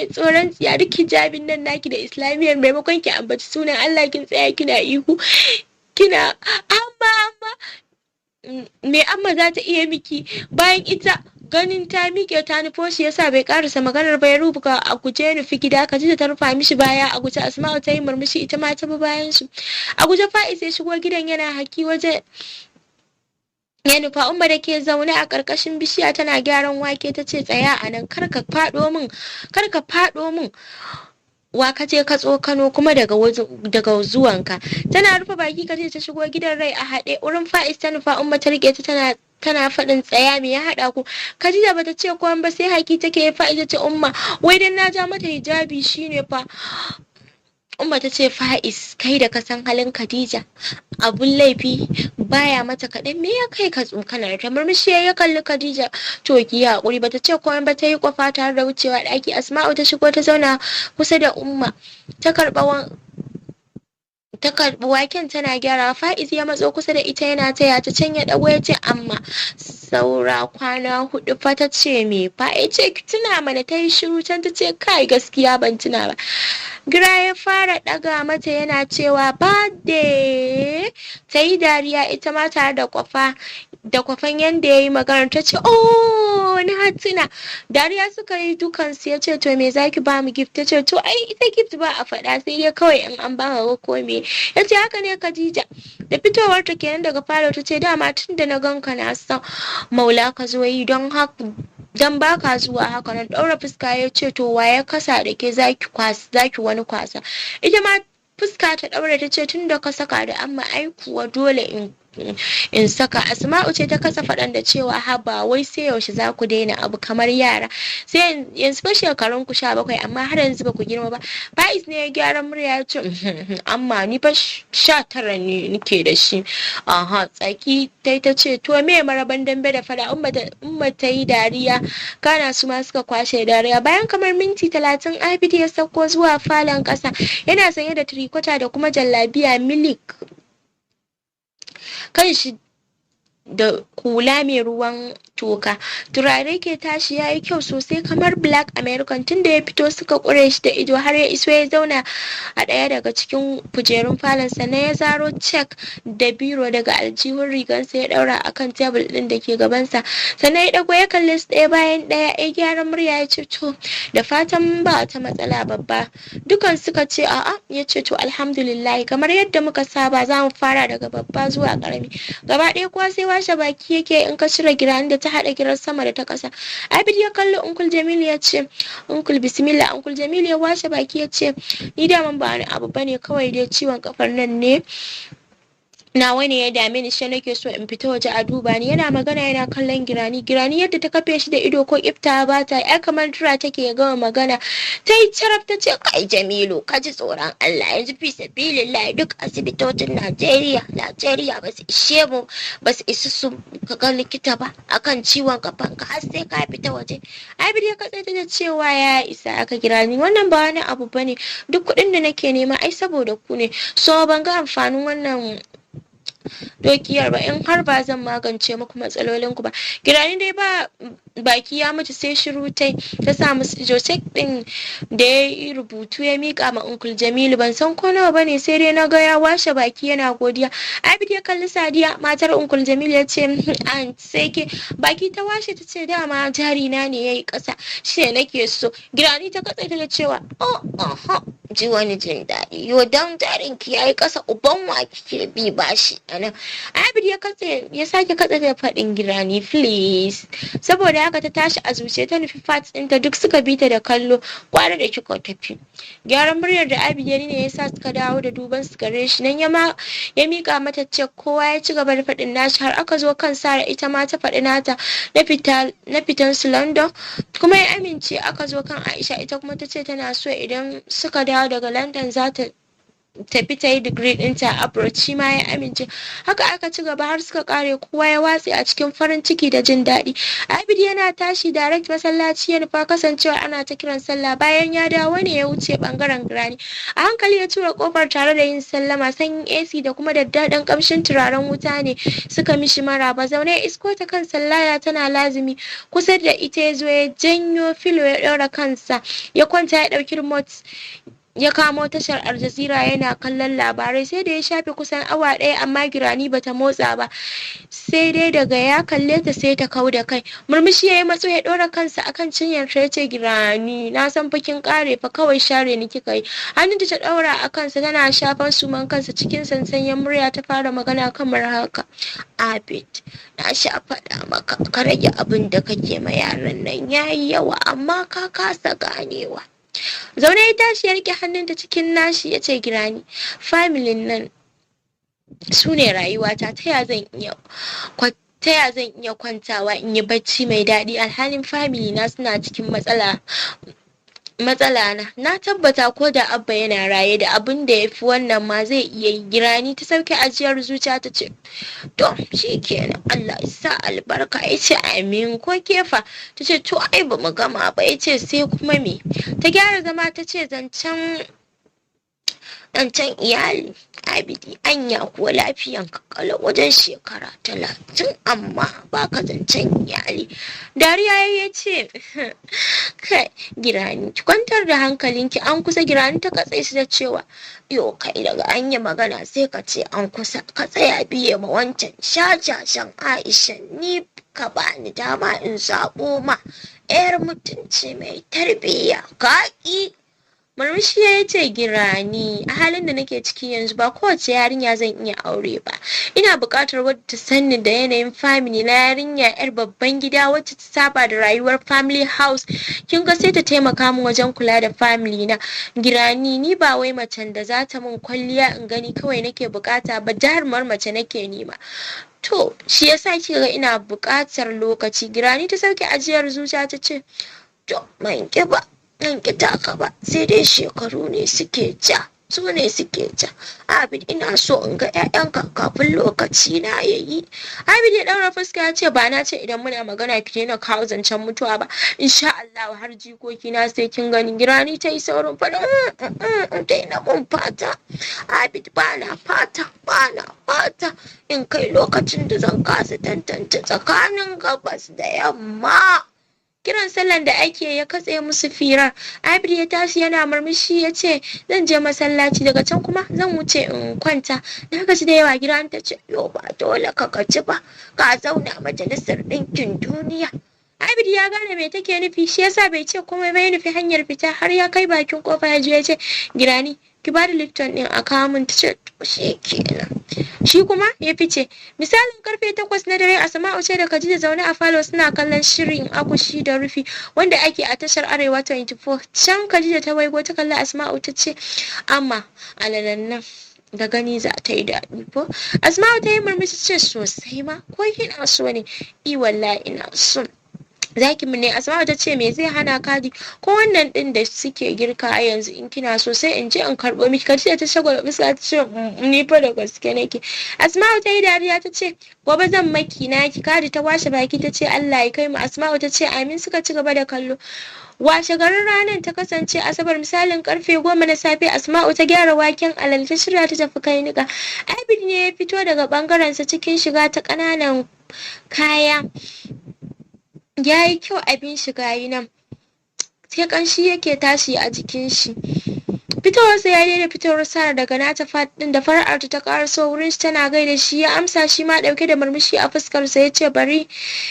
[SPEAKER 2] tsoron tsiya. Duk hijabin nan naki da Islamiyyar, maimakon ki ambaci sunan Allah, kin tsaya kina ihu kina amma amma. Me amma za ta iya miki bayan ita?" Ganin ta miƙe ta nufo shi yasa bai karasa maganar ba, ya rubuka a guje nufi gida. Khadija ta rufa mishi baya a guje. Asma'u ta yi murmushi, ita ma ta bi bayan su a guje. Faiz ya shigo gidan yana haki, waje ya nufa. Umma da ke zaune a ƙarƙashin bishiya tana gyaran wake ta ce, "Tsaya a nan, kar ka faɗo min, kar ka faɗo min. Wa ka je ka tsokano kuma daga zuwanka?" Tana rufe baki Khadija ta shigo gidan, rai a haɗe. Wurin Faiz ta nufa. Umma ta rike ta tana faɗin, "Tsaya, me ya haɗa ku?" Khadija bata ce komai ba, sai haki take. Faiz ce, "Umma, wai dan na ja mata hijabi shine fa." Umma ta ce, "Faiz, kai da ka san halin Khadija, abun laifi baya mata kaɗan, me ya kai ka tsokanar ta?" Murmushi ya kalli Khadija, "To, ki yi haƙuri." Bata ce komai ba, ta yi kwafa tare da wucewa ɗaki. Asma'u ta shigo ta zauna kusa da Umma, ta karɓi waken tana gyarawa. Fa'iz ya matso kusa da ita yana taya ta. Can ya ɗago ya ce, "Amma, saura kwana 4 fa." Ta ce, "Me fa?" Ya ce, "Ki tuna mana." Ta yi shiru, can ta ce, "Kai, gaskiya ban tuna ba." Gira ya fara ɗaga mata yana cewa, "Birthday!" Ta yi dariya ita ma tare da kwafa da kwafan yanda ya yi maganar, ta ce, "Oh, na tuna." Dariya suka yi dukansu. Ya ce, "To, me zaki ba mu gift?" Ta ce, "To, ai ita gift ba a faɗa, sai dai kawai in an baka ko me." Ya ce, "Haka ne, Khadija." Da fitowar ta kenan daga falo, ta ce, "Dama tun da na ganka na san maula ka zo yi, don haka dan baka zuwa haka nan." Ɗaura fuska ya ce, "To, waye kasa da ke zaki kwasa, zaki wani kwasa?" Ita ma fuska ta ɗaure, ta ce, "Tun da ka saka da amma, ai kuwa dole in saka." Asma'u ce ta kasa faɗan da cewa, "Haba, wai sai yaushe za ku daina abu kamar yara? Sai yanzu fa shekarun ku 17, amma har yanzu ba ku girma ba." Faiz ne ya gyara murya ya ce, "Amma, ni fa 19 ne nike da shi." Aha, tsaki tai, ta ce, "To, me maraban dambe da fada?" Umma ta yi dariya, kana su ma suka kwashe dariya. Bayan kamar minti 30, Abid ya sauko zuwa falon ƙasa, yana sanye da tirikwata da kuma jallabiya milk, kan shi da hula mai ruwan toka. Turare ke tashi, ya yi kyau sosai kamar Black American. Tunda ya fito suka ƙure shi da ido har ya iso ya zauna a ɗaya daga cikin kujerun falon. Sannan ya zaro cek da biro daga aljihun rigansa, ya ɗaura a kan tebul ɗin da ke gabansa. Sannan ya ɗago ya kalle su ɗaya bayan ɗaya, ya gyara murya ya ce, "To, da fatan ba wata matsala babba." Dukan suka ce a'a. Ya ce, "To, alhamdulillah. Kamar yadda muka saba, za mu fara daga babba zuwa ƙarami." Gaba ɗaya kuwa sai washe baki yake, in ka cire giran da ta ta haɗa girar sama da ta ƙasa. Abid ya kalli Uncle Jamilu ya ce, "Uncle, bismillah." Uncle Jamilu ya washe baki ya ce, "Ni daman ba wani abu bane, kawai dai ciwon kafar nan ne nawa ne ya dame ni, shi nake so in fita waje a duba ni." Yana magana yana kallon Girani. Girani yadda ta kafe shi da ido, ko kifta ba ta ai, kamar tura take ya gama magana. Ta yi caraf ta ce, "Kai Jamilu, ka ji tsoron Allah. Yanzu fi sabilillahi duk asibitocin Najeriya ba su ishe mu ba, su isa su ka ga likita ba akan ciwon kafan ka, har sai ka fita waje?" Abid ya katse ta da cewa, "Ya isa aka Girani, wannan ba wani abu bane. Duk kuɗin da nake nema ai saboda ku ne, so ban ga amfanin wannan dokiyar ba in har ba zan magance muku matsalolinku ba." Girani dai ba baki ya mutu, sai shiru tai ta sa musu ido. Cek din da ya yi rubutu ya mika ma Uncle Jamilu, ban san ko nawa bane, sai dai na ga ya washe baki yana godiya. Abid ya kalli Sadiya, matar Uncle Jamilu, ya ce, "Aunt, sai ke." Baki ta washe ta ce, "Dama jari na ne yayi kasa, shi ne nake so." Girani ta katse ta da cewa, "Oh, aha, ji wani jin daɗi. Yo, dan jarin ki yayi kasa, uban wa kike bi bashi anan?" Abid ya katse, ya sake katse da faɗin, "Girani, please." Saboda haka ta tashi a zuciya ta nufi flat ɗinta, duk suka bi ta da kallo. "Kwana da kika tafi." Gyaran muryar da Abid ya ne yasa suka dawo da duban su gare shi. Nan ya ma ya mika mata cek. Kowa ya ci gaba da faɗin nashi har aka zo kan Sara, ita ma ta faɗi nata na fita na fitan su London, kuma ya amince. Aka zo kan Aisha, ita kuma ta ce tana so idan suka dawo daga London za ta tafi ta yi digiri ɗinta a abroad, shi ma ya amince. Haka aka ci gaba har suka kare, kowa ya watse a cikin farin ciki da jin daɗi. Abid yana tashi direct masallaci ya nufa, kasancewa ana ta kiran sallah. Bayan ya dawo ne ya wuce bangaren Girani. A hankali ya tura kofar tare da yin sallama. Sanyin AC da kuma daddaɗan kamshin turaren wuta ne suka mishi maraba. Zaune isko ta kan sallaya tana lazimi. Kusa da ita ya zo ya janyo filo ya ɗaura kansa ya kwanta, ya ɗauki remote ya kamo tashar Aljazeera yana kallon labarai. Sai da ya shafe kusan awa ɗaya amma Girani bata motsa ba, sai dai daga ya kalle ta sai ta kau da kai. Murmushi ya yi, matso ya ɗora kansa akan cinyar ta, ya ce, "Girani, na san fa kin ƙare fa, kawai share ni kika yi." Hannunta ta ɗaura a kansa tana shafan suman kansa. Cikin sansanyen murya ta fara magana kamar haka, "Abid, na sha faɗa maka ka rage abin da kake ma yaran nan, yayi yawa, amma ka kasa ganewa." Zaune ya tashi ya rike hannunta cikin nashi ya ce, "Girani, familin nan su ne rayuwata. Ta ya zan iya kwantawa in yi bacci mai daɗi alhalin family na suna cikin matsala? Matsala na, na tabbata ko da Abba yana raye, da abin da ya fi wannan ma zai iya yi." Girani ta sauke ajiyar zuciya ta ce, "To shikenan, Allah ya sa albarka." Ya ce, "Amin. Ko kefa?" Ta ce, "To ai ba mu gama ba." Ya ce, "Sai kuma me?" Ta gyara zama ta ce, Zancen iyali, Abidi. Anya kuwa lafiyan ka kalau wajen shekara 30 amma baka zancen iyali?" Dariya ya ce, "Kai Girani, ki kwantar da hankalinki, an kusa." Girani ta katse shi da cewa, "Yo kai, daga an yi magana sai ka ce an kusa. Ka tsaya biye ma wancan shashashan Aisha. Ni ka bani dama in zaɓo ma 'yar mutunci mai tarbiyya, ka ƙi." Murmushi ya ce, "Girani, a halin da nake ciki yanzu ba kowace yarinya zan iya aure ba. Ina buƙatar wadda ta sanni da yanayin family na, yarinya yar babban gida wacce ta saba da rayuwar family house. Kin ga sai ta taimaka min wajen kula da family na. Girani, ni ba wai macen da za ta min kwalliya in gani kawai nake buƙata ba, jarumar mace nake nema. To shi yasa kika ga ina buƙatar lokaci." Girani ta sauke ajiyar zuciya ta ce, "To ban ƙi ba, ban ƙi taka ba, sai dai shekaru ne suke ja, su ne suke ja. Abid, ina so in ga 'ya'yanka kafin lokaci na yayi." Abid ya ɗaura fuska ya ce, "Ba na ce idan muna magana ki daina kawo zancen mutuwa ba? Insha Allah har jikoki na sai kin gani." Girani ta yi saurin faɗin, "Daina mun fata, Abid, ba na fata, ba na fata in kai lokacin da zan kasa tantance tsakanin gabas da yamma." Kiran sallan da ake ya katse musu firar. Abid ya tashi yana murmushi ya ce, "Zan je masallaci, daga can kuma zan wuce in kwanta, na gaji da yawa." Gidan ta ce, "Yo ba dole ka gaji ba, ka zauna Majalisar Ɗinkin Duniya." Abid ya gane me take nufi, shi yasa bai ce komai ba, ya nufi hanyar fita. Har ya kai bakin kofa ya je ya ce, "Girani, ki bada Lipton din a kawo min." Ta ce, "To kenan." Shi kuma ya fice. Misalin karfe 8 na dare, Asma'u ce da Khadija zaune a falo suna kallon shirin Akushi da Rufi wanda ake a tashar Arewa 24. Can Khadija ta waigo ta kalli Asma'u ta ce, "Amma alalan nan da gani za ta yi daɗi ko?" Asma'u ta yi murmushi, ce, "Sosai ma, ko kina so ne?" "I wallahi ina so. Zaki mun ne?" Asma'u ta ce, "Me zai hana kadi? Ko wannan din da suke girka a yanzu, in kina so sai in je in karɓo miki." Khadija ta shagwala fuska ta ce, "Ni fa da gaske nake." Asma'u ta yi dariya ta ce, "Gobe zan maki naki." Kadi ta washe baki ta ce, "Allah ya kai mu." Asma'u ta ce, "Amin." Suka ci gaba da kallo. Washe garin ranar ta kasance Asabar, misalin karfe 10 na safe, Asma'u ta gyara waken alal ta shirya ta tafi kai niƙa. Abid ne ya fito daga bangaren sa cikin shiga ta ƙananan kaya. Ya yi kyau abin shiga yi nan. Sai ƙanshi yake tashi a jikin shi. Fitowarsa ya daina fitowar Sara daga nata faɗin da fara'arta ta ƙaraso wurin shi tana gaida shi. Ya amsa shi ma ɗauke da murmushi a fuskarsa, ya ce, "Bari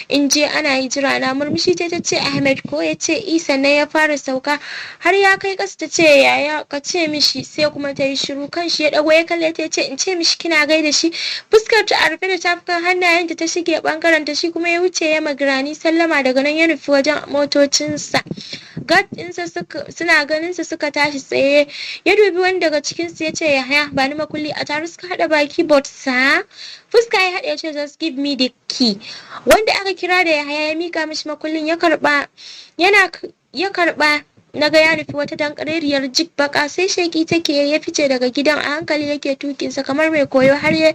[SPEAKER 2] in je, ana yi jira na." Murmushi ta ce, "Ahmed ko?" Ya ce, "I." Sannan ya fara sauka. Har ya kai ƙasa ta ce, "Yaya, ka ce mishi," sai kuma ta yi shiru. Kan shi ya ɗago ya kalle ta, ya ce, "In ce mishi kina gaida shi?" Fuskar ta a rufe da tafukan hannayenta ta shige ɓangaren ta. Shi kuma ya wuce ya ma Granny sallama, daga nan ya nufi wajen motocinsa. Guard ɗinsa suna ganinsa suka tashi tsaye. Ya dubi wani daga cikinsu ya ce, "Yahaya, ba ni makulli." A tare suka haɗa baki, "But sir." Fuska ya haɗe ya ce, "Just give me the key." Wanda aka kira da Yahaya ya mika mishi makullin, ya karɓa. Yana ya karɓa na ga ya nufi wata danƙarerriyar Jeep baka sai sheki take. Ya fice daga gidan, a hankali yake tukinsa kamar mai koyo, har ya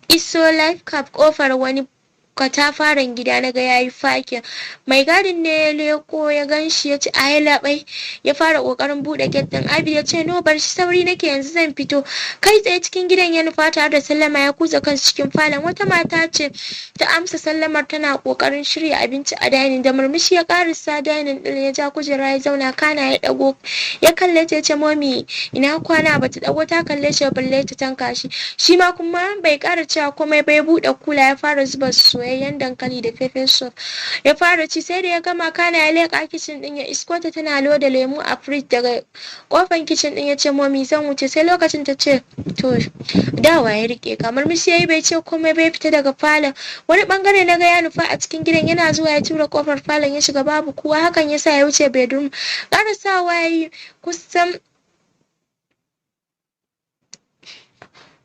[SPEAKER 2] iso life cap kofar wani katafaren gida. Na ga yayi fakin. Mai gadin ne ya leko ya ganshi, ya ce, "Ai labai." Ya fara kokarin bude gate din. Abi ya ce, "No, bar shi, sauri nake, yanzu zan fito." Kai tsaye cikin gidan ya nufa tare da sallama, ya kutsa kansa cikin falon. Wata mata ce ta amsa sallamar, tana kokarin shirya abinci a dining. Da murmushi ya karisa dining din, ya ja kujera ya zauna, kana ya dago ya kalle ta, ya ce, "Mommy, ina kwana?" Bata dago ta kalle shi balle ta tanka shi. Shi ma kuma bai kara cewa komai ba, ya bude kula ya fara zuba soyayyen dankali da pepper soup ya fara ci. Sai da ya gama kana ya leƙa kicin din, ya isko ta tana loda lemu a fridge. Daga kofan kicin din ya ce, "Mommy, zan wuce." Sai lokacin ta ce, "To dawa ya rike kamar mishi yayi." Bai ce komai bai fita daga falon. Wani bangare na ga ya nufa a cikin gidan. Yana zuwa ya tura kofar falon ya shiga, babu kowa. Hakan yasa ya wuce bedroom. Karasawa yayi kusan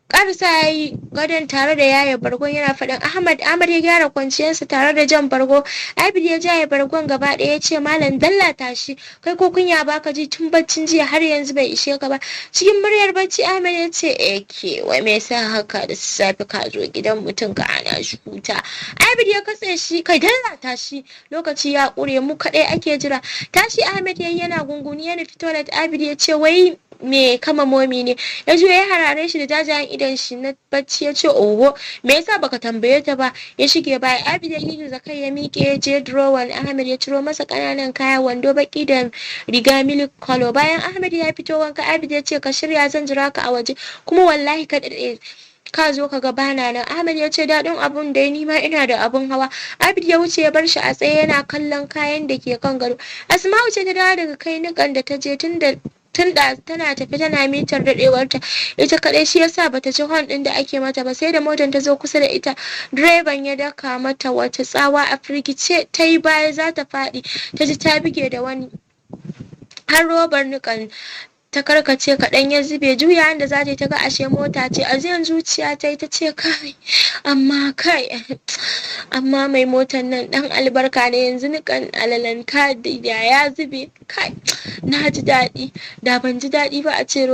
[SPEAKER 2] karasa ya yi gadon tare da yaya bargon, yana faɗin, "Ahmad, Ahmad." Ya gyara kwanciyarsa tare da jan bargo. Abid ya jaye bargon gaba ɗaya, ya ce, "Malam, dalla tashi, kai ko kunya baka ji? Tun baccin jiya har yanzu bai ishe ka ba." Cikin muryar bacci Ahmad ya ce, "Eke, wai me yasa haka da safe ka zo gidan mutum ka ana shi huta?" Abid ya katse shi, "Kai, dalla tashi, lokaci ya ƙure, mu kaɗai ake jira." Tashi Ahmad yayi yana gunguni, ya nufi toilet. Abid ya ce, "Wai me kama Mommy ne?" Ya juya ya harare shi da jajayen idon shi na bacci, ya ce, "Oho, me yasa baka tambaye ta ba?" Ya shige baya. Abid ya girgiza kai, ya miƙe ya je drawer Ahmed ya ciro masa ƙananan kaya, wando baki da riga milk color. Bayan Ahmed ya fito wanka, Abid ya ce, "Ka shirya, zan jira ka a waje, kuma wallahi ka daɗe ka zo ka ga bana nan." Ahmed ya ce, "Daɗin abun dai ni ma ina da abun hawa." Abid ya wuce ya bar shi a tsaye yana kallon kayan da ke kan gado. Asma'u ce ta dawo daga kai niƙan da ta je tun da tun da tana tafi tana mitar daɗewarta ita kaɗai, shi yasa bata ji horn ɗin da ake mata ba sai da motar ta zo kusa da ita. Direban ya daka mata wata tsawa. A firgice ta yi baya za ta faɗi, ta ji ta buge da wani, har robar niƙan ta karkace kaɗan ya zube. Juyawan da za ta yi ta ga ashe mota ce. Ajiyan zuciya ta yi, ta ce, "Kai, amma kai, amma mai motar nan ɗan albarka ne. Yanzu niƙan alalan da ya zube. Kai, na ji daɗi. Da ban ji daɗi ba a ce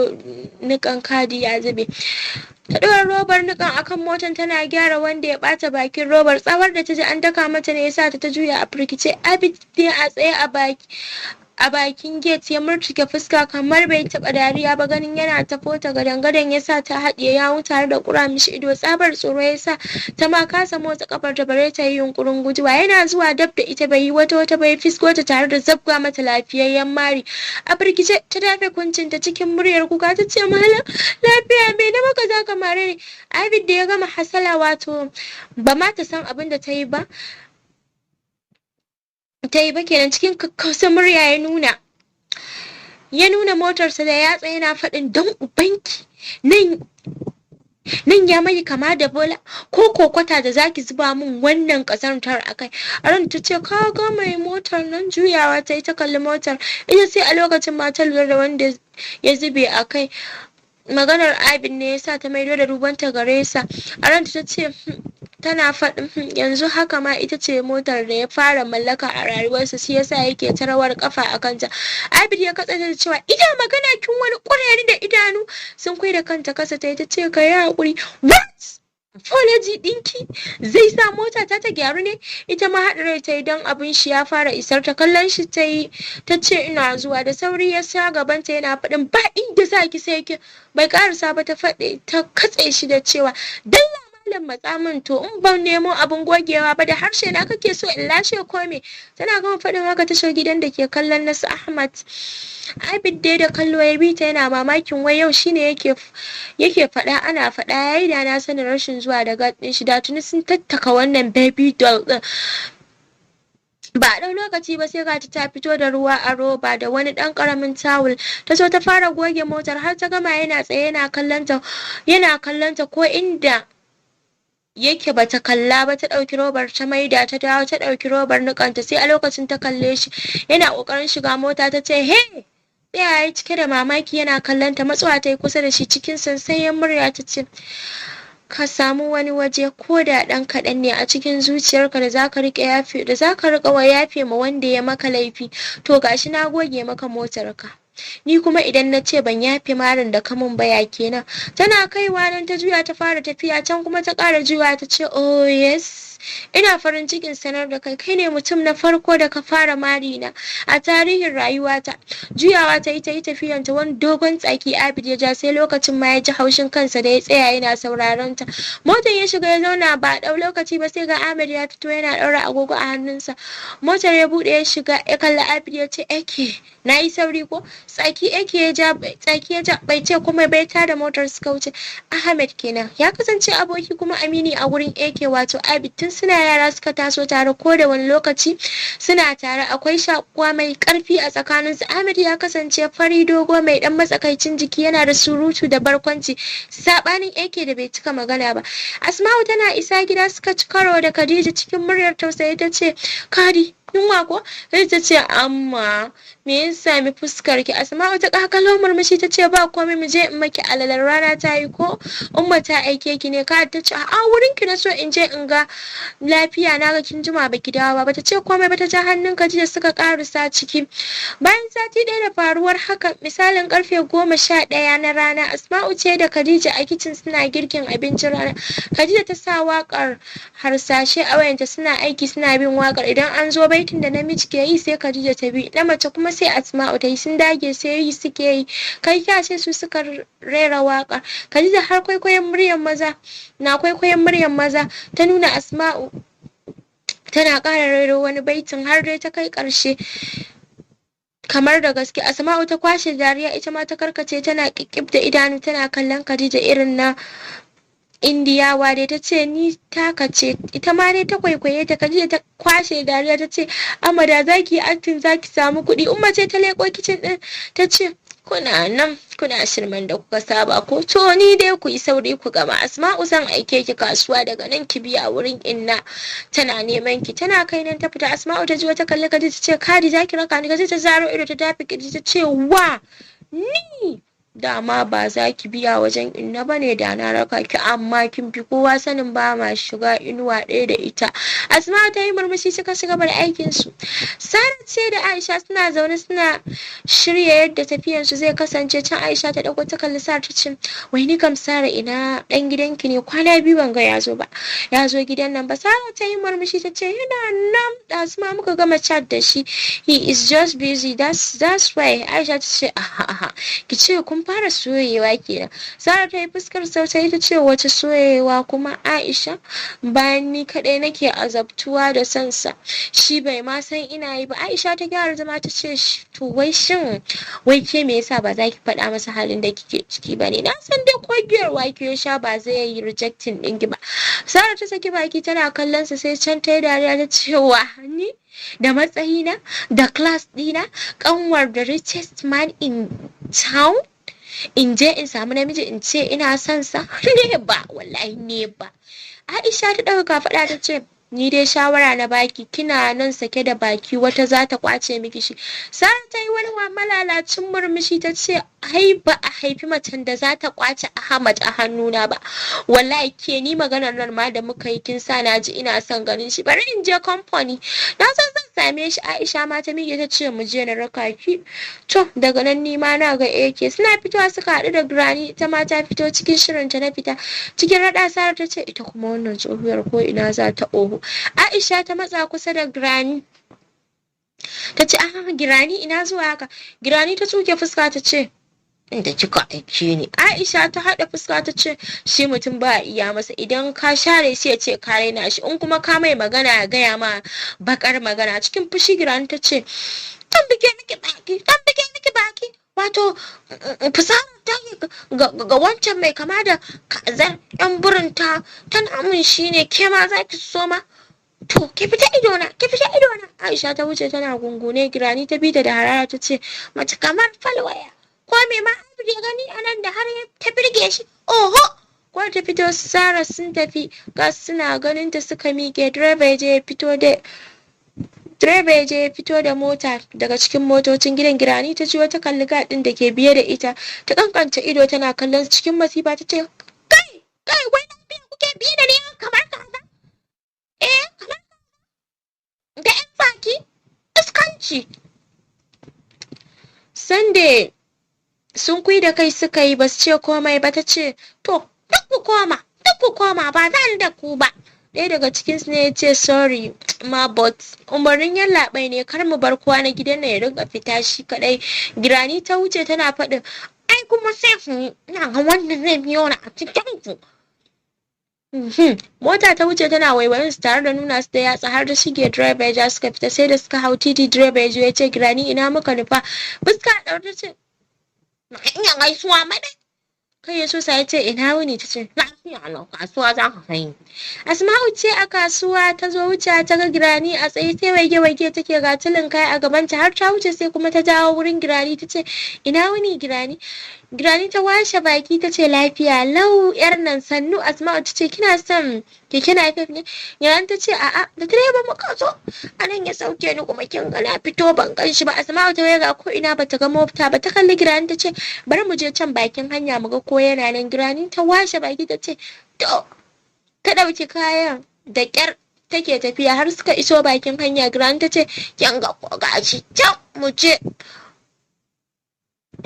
[SPEAKER 2] niƙan kadi ya zube." Ta ɗora robar niƙan akan motar tana gyara wanda ya ɓata bakin robar. Tsawar da ta ji an daka mata ne yasa ta juya a firgice. Abid ne a tsaye a bakin gate, ya murtuke fuska kamar bai taɓa dariya ba. Ganin yana tafo ta gadan-gadan ya sa ta haɗiye yawu tare da ƙura mishi ido. Tsabar tsoro ya sa ta ma kasa motsa kafar ta bare ta yi yunƙurin gujewa. Yana zuwa dab da ita, bai yi wata wata bai fisgo ta tare da zabga mata lafiyayyen mari. A firgice ta dafe kuncinta, cikin muryar kuka ta ce, "Malam, lafiya? Me na maka za ka mare ni?" Abid da ya gama hasala, wato ba ma ta san abin da ta yi ba kenan, cikin kakkausar murya ya nuna motarsa da yatsa yana faɗin, "Don ubanki nan." Nan ya mai kama da bola ko kokwata da zaki zuba min wannan ƙazantar a kai? A ran ta ce, "Ka ga mai motar nan." Juyawa ta yi ta kalli motar. Ita sai a lokacin ma ta lura da wanda ya zube a kai. Maganar Abin ne yasa ta maido da dubanta gare sa. A ranta ta ce, tana faɗin, yanzu haka ma ita ce motar da ya fara mallaka a rayuwarsa, shi yasa yake ta rawar kafa a kanta. Abid ya katse da cewa, "Ina magana kin wani ƙure ni da idanu." Sun da kanta kasa ta yi, ta ce, "Ka yi haƙuri." "What? Apology ɗinki zai sa mota ta ta gyaru ne?" Ita ma haɗa rai ta yi don abin shi ya fara isar ta. Kallon shi ta yi, ta ce, "Ina zuwa." Da sauri ya sa gabanta yana faɗin, "Ba inda za ki sai ki." Bai ƙarasa ba ta faɗi ta katse shi da cewa, "Dalla malam, matsa min to, in ban nemo abin gogewa ba, da harshe na kake so in lashe ko me?" Tana gama faɗin haka ta shiga gidan da ke kallon nasu Ahmad. Abid dai da kallo ya bi ta, yana mamakin wai yau shine yake faɗa ana faɗa yayi da na sanin rashin zuwa da guard ɗin shi, da tuni sun tattaka wannan baby doll ɗin. Ba a ɗau lokaci ba sai gata ta fito da ruwa a roba da wani ɗan ƙaramin tawul. Ta zo ta fara goge motar har ta gama. Yana tsaye yana kallon ta, yana kallon ta. Ko inda yake bata kalla ba. Ta ɗauki robar ta maida, ta dawo ta ɗauki robar niƙanta. Sai a lokacin ta kalle shi yana ƙoƙarin shiga mota. Ta ce, "Hey!" Tsaya ya cike da mamaki yana kallon ta. Matsuwa ta yi kusa da shi. Cikin sansanyen murya ta ce, "Ka samu wani waje ko da ɗan kaɗan ne a cikin zuciyarka da zaka riƙe yafe, da zaka riƙa wa yafe ma wanda ya maka laifi. To, gashi na goge maka motarka. Ni kuma idan na ce ban yafe marin da ka mun ba, ya kenan?" Tana kaiwa nan ta juya ta fara tafiya. Can kuma ta ƙara juyawa ta ce, "Oh yes, ina farin cikin sanar da kai, kai ne mutum na farko da ka fara mari na a tarihin rayuwata." Juyawa ta yi ta yi tafiyanta. Wani dogon tsaki Abid ya ja. Sai lokacin ma ya ji haushin kansa da ya tsaya yana sauraron ta. Motar ya shiga ya zauna. Ba a ɗau lokaci ba sai ga Ahmed ya fito yana ɗaura agogo a hannunsa. Motar ya buɗe ya shiga. Ya kalli Abid ya ce, "Eke, na yi sauri ko?" Tsaki Eke ya ja, tsaki ya ja, bai ce kuma bai tada motar suka wuce. Ahmed kenan. Ya kasance aboki kuma amini a gurin Eke, wato Abid. Tun suna yara suka taso tare, ko da wani lokaci suna tare. Akwai shakuwa mai karfi a tsakaninsu. Ahmed ya kasance fari, dogo, mai dan matsakaicin jiki. Yana da surutu da barkwanci, sabanin Eke da bai cika magana ba. Asma'u tana isa gida suka ci karo da Khadija. Cikin muryar tausayi ta ce, "Kadi, yunwa ko?" Sai ta ce, "Amma me ya sami fuskar ki?" Asma'u ta kakalo murmushi ta ce, "Ba komai, mu je in maki alalar, rana ta yi ko Umma ta aike ki ne?" Ka ta ce, "A wurin ki na so in je in ga lafiya, na ga kin jima baki dawo ba." Ta ce komai ba, ta ja hannun Khadija suka karasa ciki. Bayan sati ɗaya da faruwar haka, misalin karfe 11 na rana, Asma'u ce da Khadija a kicin suna girkin abincin rana. Khadija ta sa waƙar Harsashe a wayanta, suna aiki suna bin waƙar. Idan an zo baitin da namiji ke yi, sai Khadija ta bi, na mace kuma sai Asma'u ta yi. Sun dage sai yi suke yi, kai ka ce su suka rera waƙar. Khadija har kwaikwayon muryar maza na kwaikwayon muryar maza ta nuna. Asma'u tana ƙara rero wani baitin har dai ta kai ƙarshe kamar da gaske. Asma'u ta kwashe dariya, ita ma ta karkace tana ƙiƙƙib da idanu tana kallon Khadija irin na Indiyawa dai. Ta ce, "Ni taka ce." Ita ma dai ta kwaikwaye ta. Khadija ta kwashe dariya ta ce, "Amma da zaki yi acting, zaki samu kuɗi." Umma ce ta leƙo kicin ɗin ta ce, "Kuna nan kuna shirman da kuka saba ko? To, ni dai ku yi sauri ku gama. Asma'u, zan aike ki kasuwa, daga nan ki biya wurin Inna, tana neman ki." Tana kai nan ta fita. Asma'u ta ji wata kalli Khadija ta ce, "Kadi, zaki raka ni?" Khadija ta zaro ido ta dafi kirji ta ce, "Wa ni? Dama ba za ki biya wajen Inna ba ne, da na raka ki, amma kin fi kowa sanin ba ma shiga inuwa ɗaya da ita." Asma'u ta yi murmushi, suka shiga da aikin su. Sara ce da Aisha suna zaune suna shirya yadda tafiyan su zai kasance. Can Aisha ta dauko ta kalli Sara ta ce, "Wai ni kam Sara, ina dan gidanki ne? Kwana biyu ban ga ya zo ba, ya zo gidan nan ba." Sara ta yi murmushi ta ce, "Yana nan, ɗazu ma muka gama chat da shi. He is just busy, that's why." Aisha ta ce, "Aha aha, ki ce kun fara soyewa kenan." Sara ta yi fuskar sautai ta ce, "Wace soyewa kuma, Aisha? Bayan ni kaɗai nake azabtuwa da sansa, shi bai ma san ina yi ba." Aisha ta gyara zama ta ce, "To wai shin wai ke me yasa ba za ki faɗa masa halin da kike ciki ba ne? Na san dai ko giyar wake ya sha ba zai yi rejecting ɗinki ba." Sara ta saki baki tana kallon sa. Sai can ta yi dariya ta ce, "Wa ni da matsayina da class ɗina, kanwar the richest man in town?" In je in samu namiji in ce ina son sa? Ne ba, wallahi ne ba. Aisha ta ɗaga kafaɗa ta ce, "Ni dai shawara na baki, kina nan sake da baki wata za ta kwace miki shi." Sara ta yi wani malalacin murmushi ta ce, "Ai ba a haifi macen da za ta kwace Ahmad a hannuna ba. Wallahi ke, ni maganar nan ma da muka yi kin sa na ji ina son ganin shi. Bari in je kamfani, na san zan same shi." Aisha ma ta miƙe ta ce, "Mu je na raka ki." To, daga nan ni ma na ga AK suna fitowa suka haɗu da Granny, ita ma ta fito cikin shirinta na fita. Cikin raɗa Sara ta ce, "Ita kuma wannan tsohuwar ko ina za ta oho?" Aisha ta matsa kusa da Granny ta ce, "Ah, Granny, ina zuwa haka?" Granny ta tsuke fuska ta ce, "Inda kika aike ni." Aisha ta haɗa fuska ta ce, "Shi mutum ba a iya masa. Idan ka share shi ya ce ka raina shi, in kuma ka mai magana ya gaya ma bakar magana." Cikin fushi Granny ta ce, "Dan bige miki baki, dan bige miki baki. Wato fusara ta ga wancan mai kama da kazar yan burinta tana mun shine ke ma za ki soma. To, ki fita idona, ki fita idona." Aisha ta wuce tana gungune. Granny ta bi ta da harara ta ce, "Mace kamar falwaya, ko me ma ya gani anan da har ta birge shi? Oho." Ko ta fito, Sara sun tafi gas suna ganin ta suka miƙe. Direba ya je ya fito da mota daga cikin motocin gidan. Granny ta ji wata kalli guard ɗin da ke biye da ita, ta kankance ido tana kallon cikin masifa ta ce, "Kai, kai, wai lafiya kuke biye da ni kamar kaza? Eh, kamar da yan faki iskanci." Sunday sun kui da kai suka yi, basu ce komai ba. Ta ce, "To, duk ku koma, duk ku koma, ba zan da ku ba." Ɗaya daga cikinsu ne ya ce, "Sorry ma, but umarnin yallaɓai ne, kar mu bar kowa na gidan nan ya rinka fita shi kaɗai." Granny ta wuce tana faɗin, "Ai kuma sai ku ina ga wannan zai biyo ni a cikin ku." Mota ta wuce tana waiwayin su tare da nuna su da yatsa har da shige. Direba ya ja suka fita. Sai da suka hau titi direba ya ya ce, "Granny, ina muka nufa?" Fuska a ɗaure ce, "Na iya gaisuwa mana." Kai ya sosa ya ce, "Ina wuni?" Ta ce, "Lafiya lau, kasuwa za ka kai." Asma'u ce a kasuwa ta zo wuce ta ga Granny a tsaye, sai waige waige take, ga tulin kaya a gabanta. Har ta wuce sai kuma ta dawo wurin Granny ta ce, "Ina wuni, Granny?" Granny ta washe baki ta ce, "Lafiya lau, yar nan, sannu." Asma'u ta ce, "Kina son keke napep ne?" Granny ta ce, "A'a, da direba muka zo anan ya sauke ni, kuma kin ga na fito ban gan shi ba." Asma'u ta waiga ko ina bata ga mota ba. Ta kalli Granny ta ce, "Bari mu je can bakin hanya mu ga ko yana nan." Granny ta washe baki ta ce, "To." Ta ɗauki kayan, da ƙyar take tafiya har suka iso bakin hanya. Granny ta ce, "Kin ga ko gashi can, mu je."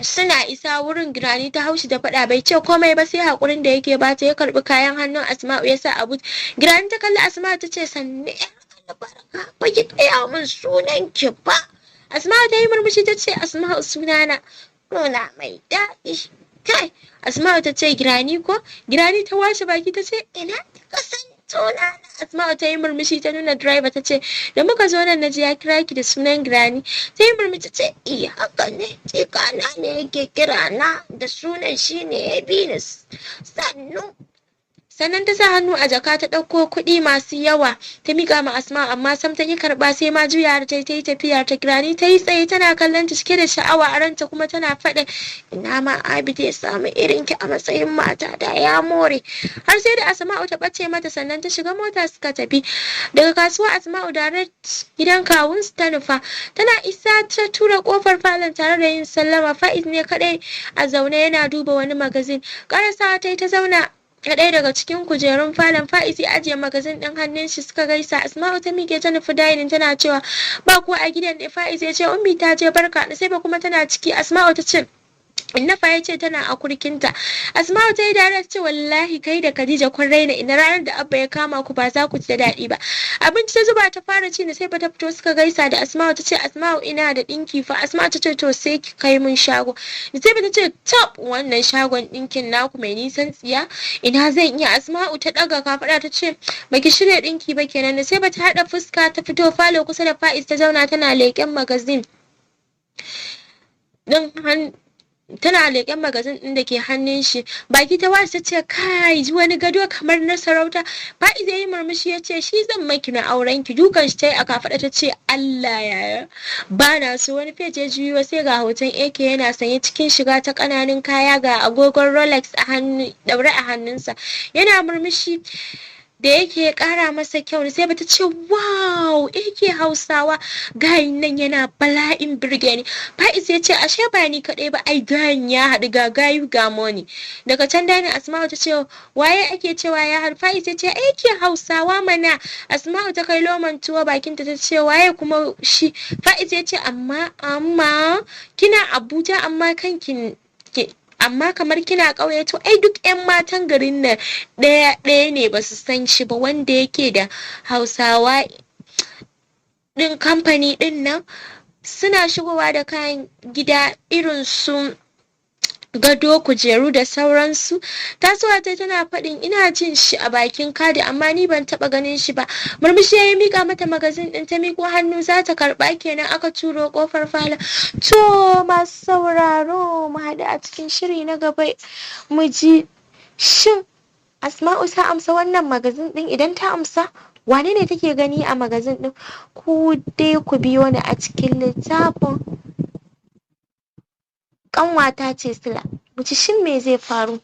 [SPEAKER 2] Suna isa wurin Granny ta haushi da faɗa. Bai ce komai ba sai haƙurin da yake bata. Ya karɓi kayan hannun Asma'u ya sa a boot. Granny ta kalli Asma'u ta ce, "Sannu, yar albarka, ba ki gaya min sunan ki ba." Asma'u ta yi murmushi ta ce, "Asma'u sunana." Suna mai daɗi kai. Asma'u ta ce, "Granny ko?" Granny ta washe baki ta ce, "Ina kika san sunana?" Asma'u ta yi murmushi ta nuna driver ta ce, "Da muka zo nan naji ya kira ki da sunan Granny." Ta yi murmushi ta ce, "Iya, haka ne, jikana ne yake kira na da sunan, shi ne ya bi ni. Sannu." Sannan ta sa hannu a jaka ta ɗauko kuɗi masu yawa ta miƙa ma Asma'u, amma sam ta ƙi karɓa, sai ma juya ta yi tafiya ta. Granny ta yi tsaye tana kallon ta cike da sha'awa a ranta, kuma tana faɗin, "Ina ma Abid ya samu irin ki a matsayin mata, da ya more." Har sai da Asma'u ta ɓace mata sannan ta shiga mota suka tafi. Daga kasuwa Asma'u direct gidan kawunsu ta nufa. Tana isa ta tura kofar falon tare da yin sallama. Fa'iz ne kaɗai a zaune yana duba wani magazine. Ƙarasawa ta yi ta zauna a ɗaya daga cikin kujerun falon. Fa'iz ya ajiye magazine ɗin hannun shi, suka gaisa. Asma'u ta miƙe ta nufi dining tana cewa, "Ba kuwa a gidan ne?" Fa'iz ya ce, "Ummi ta je barka, sai ba kuma tana ciki." Asma'u ta ce, "Inna fa ya ce tana a kurkinta." Asma'u ta yi dariya ta ce, "Wallahi kai da Khadija kun raina ina. Ranar da Abba ya kama ku ba za ku ji da daɗi ba." Abinci ta zuba ta fara ci. Sai ba ta fito suka gaisa da Asma'u. Ta ce, "Asma'u, ina da ɗinki fa." Asma'u ta ce, "To, sai ki kai mun shago." Sai ba ta ce, "Tab, wannan shagon ɗinkin naku mai nisan tsiya, ina zan iya?" Asma'u ta ɗaga kafaɗa ta ce, "Baki shirya ɗinki ba kenan." Sai ba ta haɗa fuska ta fito falo kusa da Fa'iz ta zauna tana leƙen magazine ɗin. Tana leƙen magazine ɗin da ke hannun shi. Baki ta washe ta ce, "Kai, ji wani gado kamar na sarauta." Fa'iz ya yi murmushi ya ce, "Shi zan maki na auren ki." Dukan shi ta yi a kafaɗa ta ce, "Allah yaya, ba na so." Wani page ya juyo, sai ga hoton AK yana sanye cikin shiga ta ƙananun kaya, ga agogon Rolex a hannu ɗaure a hannunsa, yana murmushi da yake ƙara masa kyau. Sai bata ce, "Wow, AK Hausawa, gayin nan yana bala'in birge ni." Faiz ya ce, "Ashe ba ni kaɗai ba, ai gayin ya haɗu, ga gayu ga money." Daga can dining Asma'u ta ce, "Waye ake cewa ya haɗu?" Faiz ya ce, "AK Hausawa mana." Asma'u ta kai loman tuwo bakinta ta ce, "Waye kuma shi?" Faiz ya ce, Amma kina Abuja, amma kanki amma kamar kina ƙauye. To ai duk 'yan matan garin nan ɗaya ɗaya ne ba su san shi ba, wanda yake da Hausawa ɗin kamfani ɗin nan, suna shigowa da kayan gida irin su gado, kujeru da sauransu." Tasowa ta tana faɗin, "Ina jin shi a bakin kadi, amma ni ban taɓa ganin shi ba." Murmushi ya mika mata magazine ɗin. Ta miƙo hannu za ta karɓa kenan aka turo ƙofar falon. To, masu sauraro, mu haɗu a cikin shiri na gaba mu ji, shin Asma'u ta amsa wannan magazine ɗin? Idan ta amsa, wane ne take gani a magazine ɗin? Ku dai ku biyo ni a cikin littafin Ƙanwata Ce Sila, mu ji shin me zai faru.